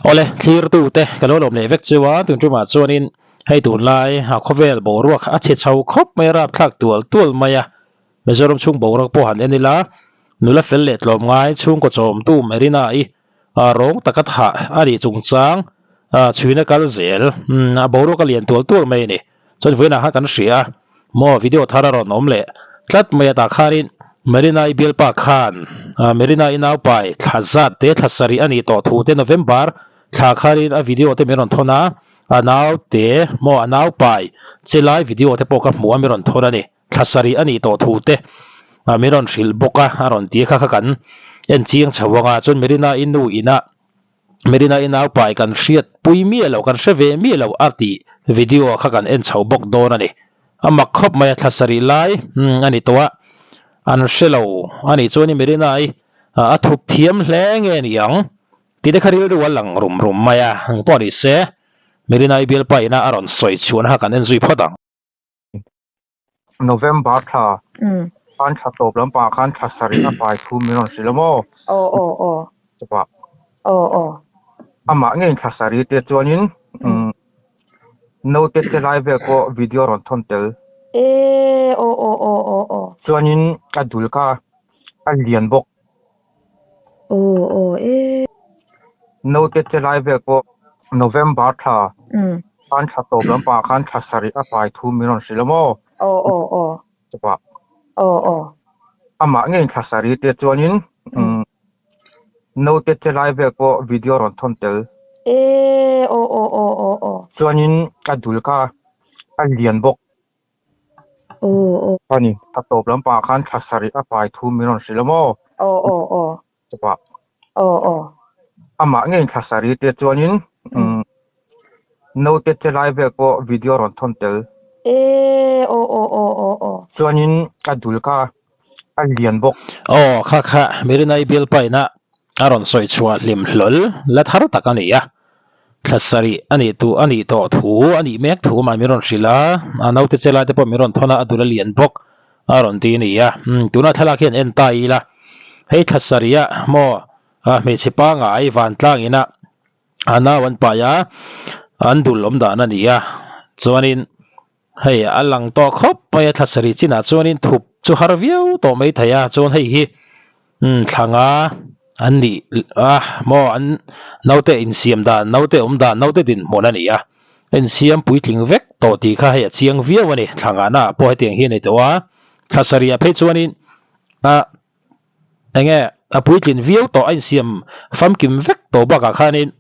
Awle, thlirtute ka lo lawm leh vek chu a, tun tumah chuanin hei tunlai a khawvel boruak a chhe chho khawp mai a, rapthlak tual tual mai a, Mizoram chhung boruak pawh han en ila, nula fel leh tlawmngai chhungkaw chawmtu Marina-i rawng taka thah a nih chungchang chhuina kal zel a boruak a lian tual tual mai a ni. Chuan vawiinah khan kan hria a, maw video thar a rawn awm leh tlat mai a tah khanin Marina-i bialpa khan Marina-i naupai thla zat te thla sarih a nih tawh thu te November thla khanin a video te min rawn thawn a, a naute maw a naupai che lai video te pawh ka hmu a min rawn thawn a ni. Thla sarih a nih tawh thu te min rawn hrilh bawk a, a rawn ti kha kha kan en chiang chho ang a, chuan Marina-i nu inah Marina-i naupai kan hriat pui miah loh, kan hre ve miah loh a tih video kha kan en chho bawk dawn a ni. A mak khawp mai a, thla sarih lai a ni tawh a, an hre lo a nih chuan Marina-i a thup thiam hle nge ni ang tih te kha rilru a lang rum rum mai a, engpawh ni se Marina-i bialpa ina a rawn sawi chhuahna kha kan en zui phawt ang. November thla khan thla tawp lampangah khan thla sarih a pai thu min rawn hrilh a maw? Aw aw aw. Chawpah. Aw aw. Amah ngeiin thla sarih te chuanin naute che lai vel pawh video rawn thawn tel. Ee aw aw aw aw aw. Chuanin a dul kha a lian bawk. Aw aw e. Naute che lai vel pawh November thla khan thla tawp lampangah khan thla sarih a pai thu min rawn hrilh a maw? Aw aw aw. Chawpah. Aw aw. Amah ngeiin thla sarih te chuanin naute che lai vel pawh video rawn thawn tel. E aw aw aw aw aw. Chuanin a dul kha a lian bawk. Aw aw. Ani, thla tawp lampangah khan thla sarih a pai thu min rawn hrilh a maw? Aw aw aw. Chawpah. Aw aw. Amah ngeiin thla sarih te chuanin naute che lai vel pawh video rawn thawn tel. Ee aw aw aw aw aw. Chuanin a dul kha a lian bawk. Aw kha kha Mirinai bialpa ina a rawn sawi chhuah hlim hlawl la thar tak a ni a. Thla sarih a nih tu a nih tawh thu a nih mek thu mah min rawn hrilh a, a naute che lai te pawh min rawn thawn a, a dul a lian bawk a rawn ti a ni a. Tuna thlalak hian en ta ila, hei thla sarih ah maw hmeichhe pangngai vantlang ina a nau an pai a, an dul awm dan a ni a, chuanin hei a lang tawh khawp mai a thla sarih chinah chuanin thup chu har viau tawh mai thei a, chuan hei hi Thla nga an nih a maw an naute insiam dan naute awm dan naute dinhmun a ni a insiam puitling vek tawh tih kha hei a chiang viau a ni thla ngahna ah pawh hetiang hi a ni tawh a thla sarih ah phei chuanin a enge a puitlin viau tawh a insiam famkim vek tawh bakah khanin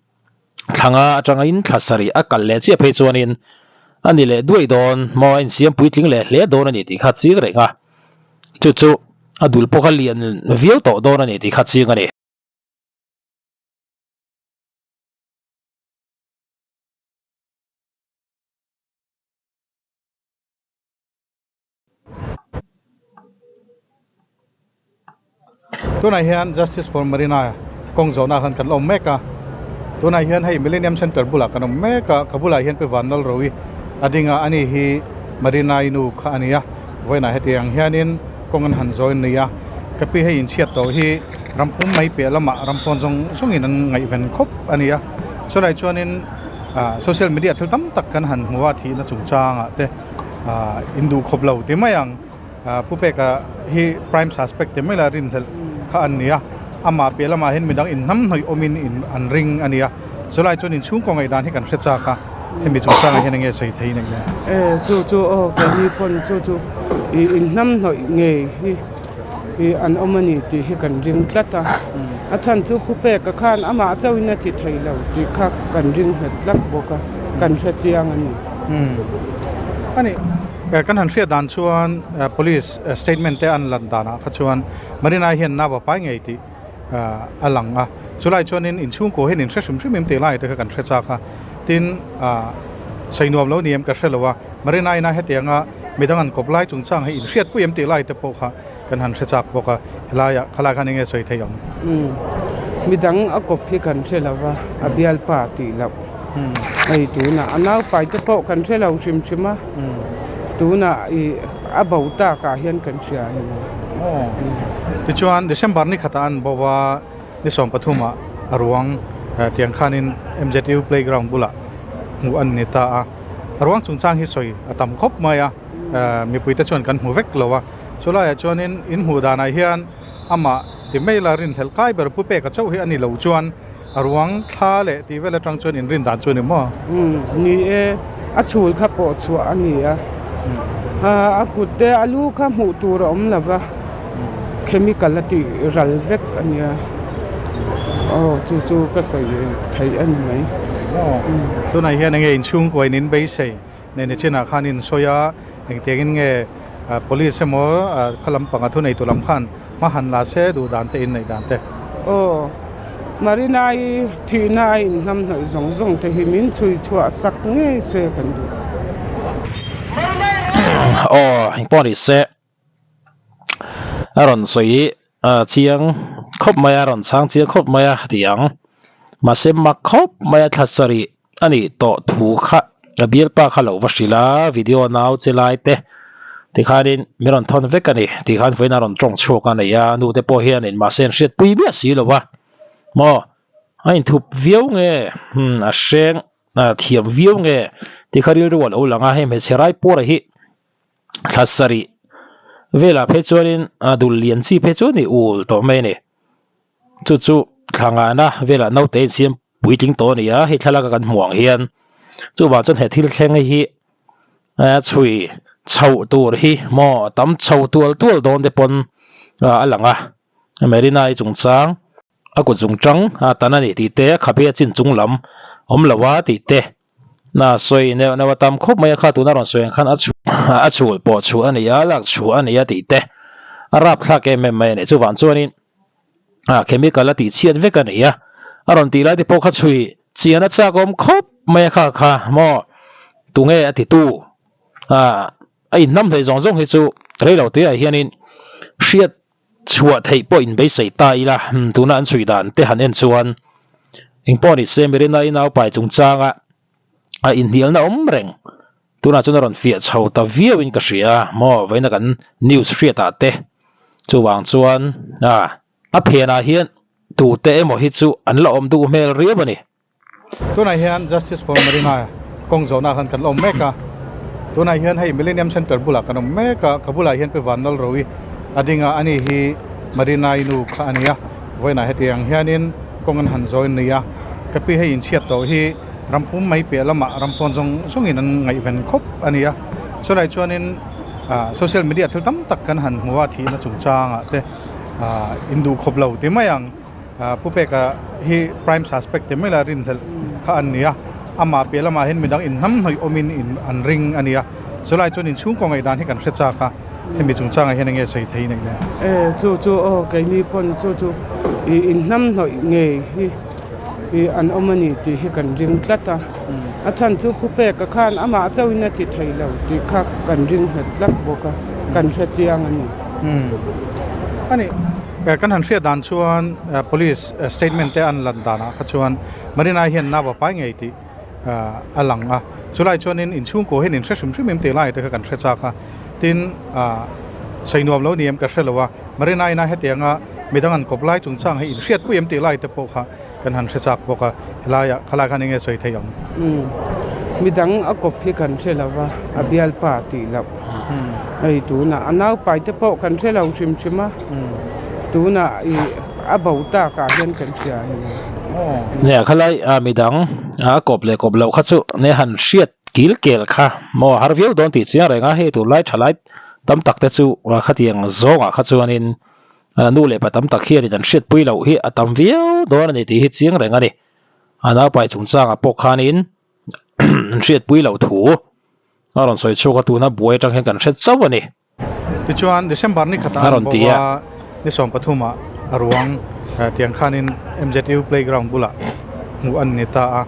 thla nga atangin thla sarih a kal leh chiah phei chuanin a ni leh duai dawn maw a insiam puitling leh hle dawn a ni tih kha chiang reng a chu chu a dul pawh kha lian viau tawh dawn a ni tih kha chiang a ni. Tunah hian Justice for Marina kawng zawhna khan kan la awm mek a, tunah hian hei Millennium Centre bulah kan awm mek a, ka bulah hian Pi Vanlal Rowi a ding a, ani hi Marina-i nu kha a ni a, vawiinah hetiang hianin kawng an han zawin a ni a, ka pi hei inchhiat tawh hi rampum mai piah lamah rampawn zawng zawngin an ngaihven khawp a ni a, chulai chuanin social media thil tam tak kan han hmu a thihna chungchangah te. ah in duh khawp lo ti mai ang ah pu peka hi prime suspect ti mai la rinhlelh kha an ni a amah piah lamah hian midang in hnam hnawih awmin in an ring a ni a chulai chuan inchhungkaw ngaih dan hi kan hre chak a hemi chungchangah hian enge sawi thei neih le. E chu chu aw keini pawn chu chu ih in hnam hnawih ngei hi ih an awm a ni tih hi kan ring tlat a a chhan chu pu peka khan amah chauhin a ti thei lo tih kha kan ring nghet tlat bawk a kan hre chiang a ni. Ani kan han hriat dan chuan police statement te an lan danah kha chuan Marina hian nau a pai ngei tih a lang a chulai chuanin inchhungkaw hian in hre hrim hrim em tih lai te kha kan hre chak a tin sawi nuam lo ni em ka hre lo a Marina ina hetianga midang an kawp lai chungchang hi in hriat pui em tih lai te pawh kha kan han hre chak bawk a helaiah khalai khan enge sawi thei ang. Midang a kawp hi kan hre lo va a bialpa tih loh hei tunah a naupai te pawh kan hre lo hrim hrim a tunah ih a bo takah hian kan hria a ni. Tichuan December ni khatah an bo va ni 13 ah a ruang Tiang khanin MZU playground bulah hmuh an ni ta a. A ruang chungchang hi sawi a tam khawp mai a, mipuite chuan kan hmu vek lo a. Chulaiah chuanin in hmuh danah hian amah ti mai la rinhlelh kai ber pu peka chauh hi a ni lo chuan a ruang thla leh tih vel atang chuan in rin dan chu a ni maw? Umm ni e, a chhul kha pawh chhuah a ni a, a kut te a lu kha hmuh tur a awm lo va, chemical a tih ral vek a nia, aw chu chu ka sawi theih a ni mai. Tunah hian enge inchhungkaw in in beisei nei ni chinah khan in sawi a, engtiangin nge police emaw kha lampang a thuneitu lam khan hma han la se duh dan te in neih dan te. Aw, Marina-i thihna a inhnamhnawih zawng zawng te hi min chhui chhuah sak ngei se kan duh. Aw, engpawh ni se a rawn sawi chiang khawp mai a, a rawn chhang chiang khawp mai a ti ang. Mahse mak khawp mai a thla sarih a nih tawh thu kha a bialpa kha lo va hrilh a, video nau che lai te tikhanin min rawn thawn vek a ni tikhan vawiin a rawn tawng chhuak a nei a, nu te pawh hianin mahse an hriatpui miah si lo va maw a inthup viau nge a hreng thiam viau nge tikha rilru a lo lang a, hei hmeichhe rai pawra hi thla sarih velah phei chuanin a dul lian chi phei chuan i ul tawh mai a ni. Chu chu thla ngana velah naute insiam puitling tawh a ni a, hei thlalak a kan hmuh ang hian chuvang chuan he thil thleng hi chhui chhoh tur hi maw tam chho tual tual dawn te pawn a lang a, Marina-i chungchang a kut zung tang a tan a ni tih te khabe a chin chung lam awm lo a tih te na sawi neuh neuh a tam khawp mai a kha tuna rawn sawi ang khan a a chhul pawh chhuah a ni a lak chhuah a ni a tih te a rapthlak em em mai a ni chuvang chuanin ah chemical a tih chhiat vek a ni a a rawn tih lai te pawh kha chhui chian a chak awm khawp mai a kha kha maw tunge a titu ah a inhnam hlei zawng zawng hi chu reilo te ah hianin hriat chhuah theih pawh in beisei ta ila tuna an chhui dan te han en chuan engpawh ni se Mirina i naupai chungchanga a inhnialna awm reng tunah chuan a rawn fiah chho ta viau in ka hria maw vawiina kan news hriat ah te chuvang chuan a a phenah hian tute emaw hi chu an la awm duh hmel riau a ni. Tunah hian Justice for Marina kawng zawhna khan kan la awm mek a, tunah hian hei Millennium Centre bulah kan awm mek a, ka bulah hian Pi Vanlalroui a ding a, ani hi Marina-i nu kha a ni a, vawiinah hetiang hianin kawng an han zawi ni a, ka pi hei inchhiat tawh hi rampum mai piah lamah rampawn zawng zawngin an ngaihven khawp a ni a, chulai chuanin ah social media thil tam tak kan han hmu a thihna chungchangah te ah induhkhawp lo ti mai ang. Pu Peka hi prime suspect ti mai la rinhlelh kha an ni a, amah piah lamah hian midang inhnam hnawih awmin in an ring a ni a, chulai chuan inchhungkaw ngaihdan hi kan hre chak a, hemi chungchangah hian enge sawi thei neih le? E chu chu aw keini pawn chu chu i inhnam hnawih ngei hi i an awm a ni tih hi kan ring tlat a, a chhan chu Pu Peka khan amah chauhin a ti thei lo tih kha kan ring nghet tlat bawk a, kan hre chiang a ni. A ni. Kan han hriat dan chuan police statement te an lan danah kha chuan Marina hian nau a pai ngei tih a lang a, chulai chuanin inchhungkaw hian in hre hrim hrim em tih lai te kha kan hre chak a, tin sawi nuam lo ni em ka hre lo a, Marina ina hetianga midang an kawp lai chungchang hi in hriat pui em tih lai te pawh kha kan han hre chak bawk a, helaiah khalai khan enge sawi theih ang? Midang a kawp hi kan hre lo va, a bialpa tih loh hei tunah a naupai te pawh kan hre lo hrim hrim a, tunah ih a bo takah hian kan hria a ni. Nia khalai midang a kawp leh kawp loh kha chu ne han hriat kil kel kha maw har viau dawn tih chiang reng a, hei tunlai thalai tam tak te chu khatiang zawngah kha chuanin Nu leh pa tam tak hianin an hriatpui loh hi a tam viau dawn a ni tih hi chiang reng a ni. A naupai chungchangah pawh khanin an hriatpui loh thu a rawn sawi chhuak a, tuna buai atang hian kan hre chauh a ni. Tichuan, December ni khatah an bo a, ni 13 ah a ruang tiang khanin MZU playground bulah hmuh an ni ta a.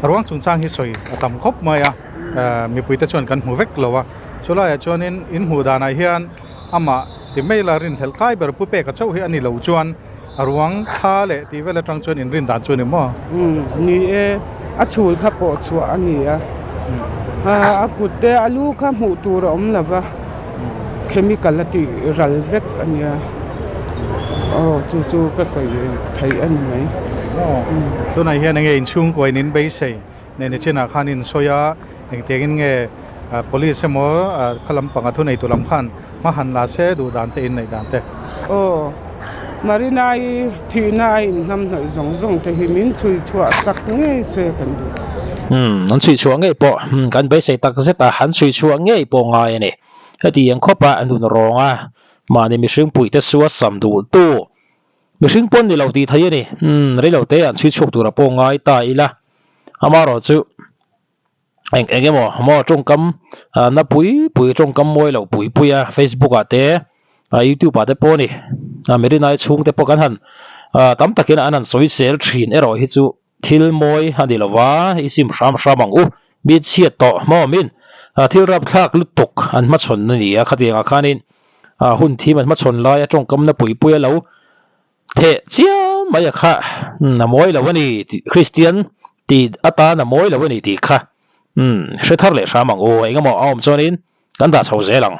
A ruang chungchang hi sawi a tam khawp mai a, mipuite chuan kan hmu vek lo a. Chulaiah chuanin in hmuh danah hian Amah ti mai la rinhlelh kai ber Pu Peka chauh hi a ni lo chuan a ruang thla leh tih vel atang chuan in rin dan chu a ni maw? Umm ni e, a chhul kha pawh chhuah a ni a, a kut te a lu kha hmuh tur a awm lo va, chemical a tih ral vek a nia, aw chu chu ka sawi theih a ni mai. maw? Tunah hian enge inchhungkaw in in beisei nen i chinah khan in sawi a, engtiangin nge police emaw kha lampang a thuneitu lam khan hma han la se duh dan te in neih dan te. Aw, Marina-i thihna a inhnamhnawih zawng zawng te hi min chhui chhuah sak ngei se kan duh. Umm, an chhui chhuah ngei pawh kan beisei tak zet a, an chhui chhuah ngei pawh ngai a ni. Hetiang khawpa an hun rawng a, mahni mihring puihte chu a sam duh tu. Mihring pawn ni lo tih thei a ni. Umm, reilo te an chhui chhuak tura pawh ngai ta ila. Amaherawh chu eng eng emaw maw tawngkam na pui pui tawngkam mawi lo pui pui a Facebook ah te YouTube ah te pawh a ni. Merinai chhungte pawh kan han tam takin an han sawi sel thin erawh hi chu Thil mawi a ni lo va, i sim hram hram ang u. Mi chhiat tawh hmawm min thil rapthlak lutuk an hmachhawn a ni a, khatiangah khanin hun thim an hmachhawn laia tawngkamna puipui a lo theh chiam mai a kha a mawi lo a ni tih Kristian tih atan a mawi lo a ni tih kha hre thar leh hram ang u. Engemaw a awm chuanin kan dah chho zel ang.